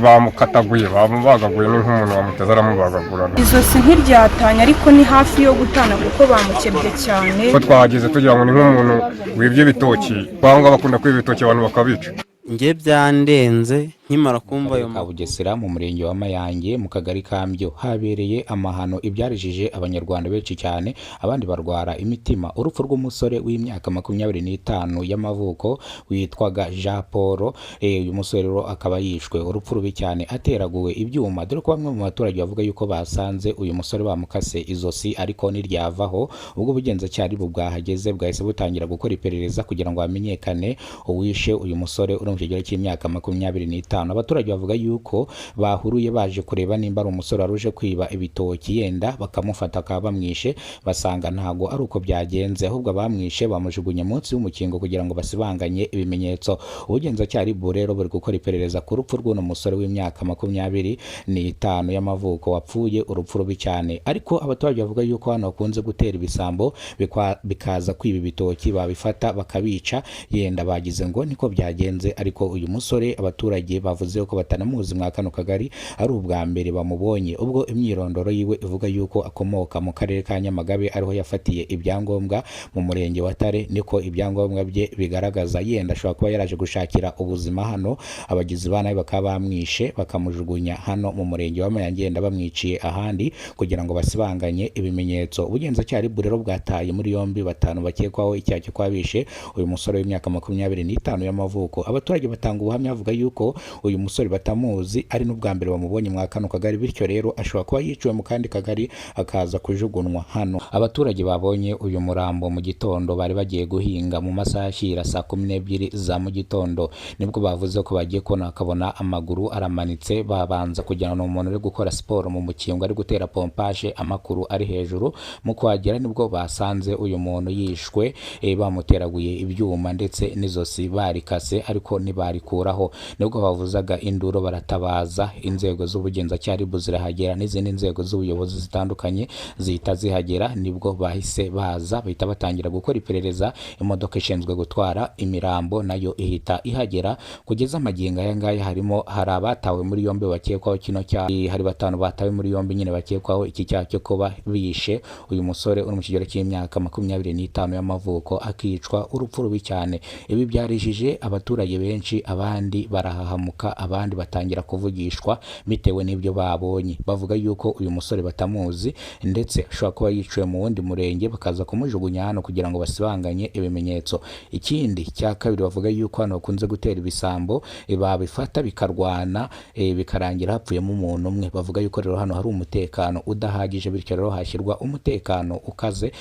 Bamukataguye, bamubagaguye, ni nk'umuntu wamuteze aramubagagura. Izosi ntiryatanye, ariko ni hafi yo gutana kuko bamukebye cyane. Ko twahageze tugira ngo ni nk'umuntu wibye ibitoki, cyangwa bakunda kwiba ibitoki abantu bakabica. Njye byandenze nkimara kumva ayo Ka makuru. Bugesera, mu murenge wa Mayange, mu kagari ka Mbyo, habereye amahano ibyarijije Abanyarwanda benshi cyane, abandi barwara imitima. Urupfu rw'umusore w'imyaka 25 y'amavuko witwaga Jean Paul. Uyu musore rero akaba yishwe urupfu rubi cyane ateraguwe ibyuma, dore ko bamwe mu baturage bavuga yuko basanze uyu musore bamukase izosi ariko ntiryavaho. Ubwo ubugenzacyaha bu bwahageze, bwahise butangira gukora iperereza kugira ngo hamenyekane uwishe uyu musore uri mu kigero cy'imyaka 25. Abaturage bavuga yuko bahuruye baje kureba nimba ari umusore wari uje kwiba ibitoki, yenda bakamufata bakaba bamwishe, basanga ntago ari uko byagenze, ahubwo abamwishe bamujugunye munsi y'umukingo kugira ngo basibanganye ibimenyetso. Ubugenzacyaha RIB rero buri gukora iperereza ku rupfu rw'uno musore w'imyaka 25 y'amavuko wapfuye urupfu rubi cyane. Ariko abaturage bavuga yuko hano bakunze gutera ibisambo bikaza kwiba ibitoki, babifata bakabica. Yenda bagize ngo niko byagenze, ariko uyu musore abaturage bavuze ko batanamuzi mwa kano kagari, ari ubwa mbere bamubonye. Ubwo imyirondoro yiwe ivuga yuko akomoka mu karere ka Nyamagabe, ariho yafatiye ibyangombwa, mu murenge wa Tare, niko ibyangombwa bye bigaragaza. Yenda ashobora kuba yaraje gushakira ubuzima hano, abagizi ba nabi bakaba bamwishe bakamujugunya hano mu murenge wa Mayange, yenda bamwiciye ahandi kugira ngo basibanganye ibimenyetso. Ubugenzacyaha RIB rero bwataye muri yombi batanu bakekwaho icyaha cyo kuba bishe uyu musore w'imyaka 25 y'amavuko. Abaturage batanga ubuhamya bavuga yuko uyu musore batamuzi, ari n'ubwa mbere bamubonye mwa kano kagari, bityo rero ashobora kuba yiciwe mu kandi kagari akaza kujugunywa hano. Abaturage babonye uyu murambo mu gitondo, bari bagiye guhinga mu masaha ashyira saa 12 za mu gitondo, nibwo bavuze ko bagiye kubona bakabona amaguru aramanitse. Babanza kugira ngo ni umuntu uri gukora siporo mu mukingo, ari gutera pompage, amakuru ari hejuru. Mu kuhagera nibwo basanze uyu muntu yishwe, bamuteraguye ibyuma ndetse n'izosi barikase ariko ntibarikuraho. Nibwo bavuzaga induru baratabaza, inzego z'ubugenzacyaha RIB zirahagera n'izindi nzego z'ubuyobozi zitandukanye zihita zihagera. Nibwo bahise baza bahita batangira gukora iperereza, imodoka ishinzwe gutwara imirambo nayo ihita ihagera. Kugeza amagingo aya ngaya harimo hari abatawe muri yombi bakekwaho kino cyaha. Hari batanu batawe muri yombi nyine bakekwaho iki cyaha cyo kuba bishe uyu musore uri mu kigero cy'imyaka 25 y'amavuko, akicwa urupfu rubi cyane. Ibi byarijije abaturage benshi, abandi barahahamuka, abandi batangira kuvugishwa bitewe n'ibyo babonye. Bavuga yuko uyu musore batamuzi, ndetse ashobora kuba yiciwe mu wundi murenge bakaza kumujugunya hano kugira ngo basibanganye ibimenyetso. Ikindi cya kabiri, bavuga yuko hano bakunze gutera ibisambo, babifata bikarwana, bikarangira hapfuyemo umuntu umwe. Bavuga yuko rero hano hari umutekano udahagije, bityo rero hashyirwa umutekano ukaze.